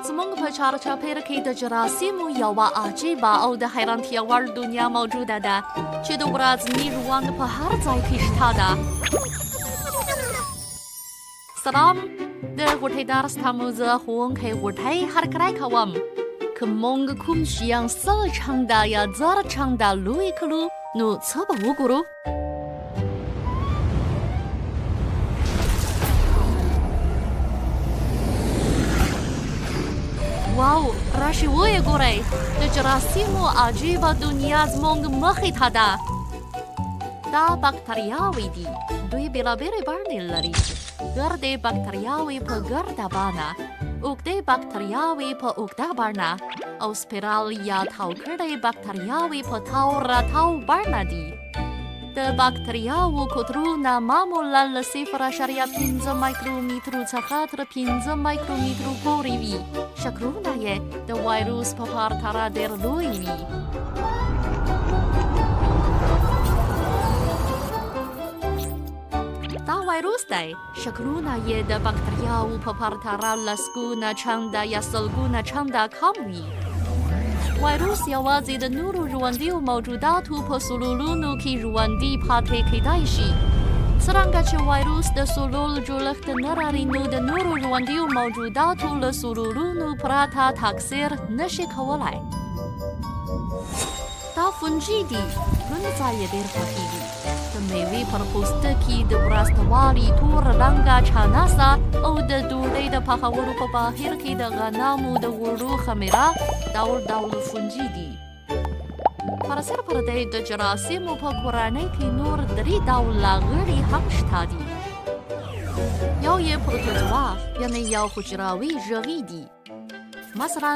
زموږ په چارچاپېره کې د جراثیمو یوه عجیبه او د حیرانتیا وړ دنیا موجوده ده چې د ورځني ژوند په هر ځای کې شته ده. سلام، د غوټۍ درس ته مو زه ښوونکی غوټۍ هرکلی کوم. که موږ کوم شیان 100 چنده یا 1000 چنده لوی کړو، نو څه به وګورو؟ واو، راشي ویې ګورئ، د جراثیمو عجیبه دنیا زموږ مخې ته ده. دا باکتریاوې دي. دوی بېلابېلې بڼې لري. ګردې باکتریاوې په ګرده بڼه، اوږدې باکتریاوې په اوږده بڼه او سپیرال یا تاو کړې باکتریاوې په تاو راتاو بڼه دي. د باکتریاوو قطرونه معمولا له 0.5 مایکرومترو څخه تر 5 مایکرومترو پورې وي. شکلونه یې د وایروس په پرتله ډېر لوی وي. دا وایروس دی. شکلونه یې د باکتریاوو په پرتله لسګونه چنده یا سلګونه چنده کم وي. وایروس یوازې د نورو ژوندیو موجوداتو په سلولونو کې ژوندي پاتې کېدای شي. څرنګه چې وایروس د سلول جوړښت نه لري، نو د نورو ژوندیو موجوداتو له سلولونو پرته تکثیر نشي کولای. دا فنجي دي. لوند ځای یې ډېر خوښېږي. د میوې پر پوستکي د ورستوالي تور رنګه چانسه او د ډوډۍ د پخولو په بهیر کې د غنمو د اوړو خمیره ډول ډول فنجي دي. پر سر پر دې د جراثیمو په کورنۍ کې نور درې ډوله غړي هم شته دي. یو یې پروتوزوا یعنې یو حجروي ژوي دي، مثلا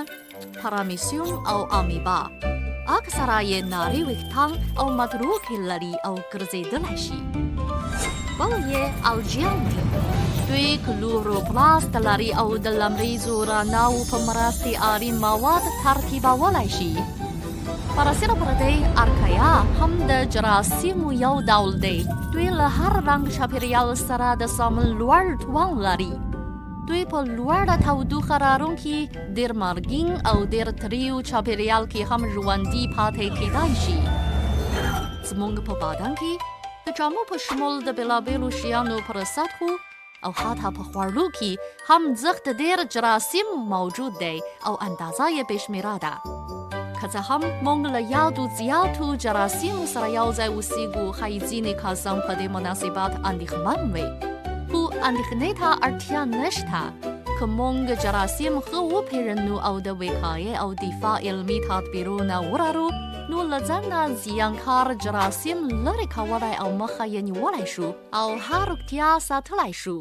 پارامیسیوم او امیبا. اکثره یې نري ویښتان او متروکې لري او ګرځېدلی شي. بل یې الجیان دي. دوی کلوروپلاست لري او د لمریزو رڼاوو په مرستې اړین مواد ترتیبولی شي. برسېره پر دې ارکیا هم د جراثیمو یو ډول دی. دوی له هر رنګ چاپېریال سره د سمون لوړ توان لري. دوی په لوړه تودوخه لرونکي، ډېر مالګین او ډېر تریو چاپېریال کې هم ژوندي پاتې کېدای شي. زموږ په بدن کې د جامو په شمول د بېلابېلو شیانو پر سطحو او حتی په خوړو کې هم زښت ډېر جراثیم موجود دی او اندازه یې بې شمېره ده. که څه هم موږ له یادو زیاتو جراثیمو سره یو ځای اوسېږو، ښایي ځینې کسان په دې مناسبت اندېښمن وي، خو اندېښنې ته اړتیا نشته. که موږ جراثیم ښه وپېژنو او د وقایې او دفاع علمي تدبیرونه ولرو، نو له ځانه زیانکار جراثیم لرې کولی او مخه یې نیولی شو او ښه روغتیا ساتلی شو.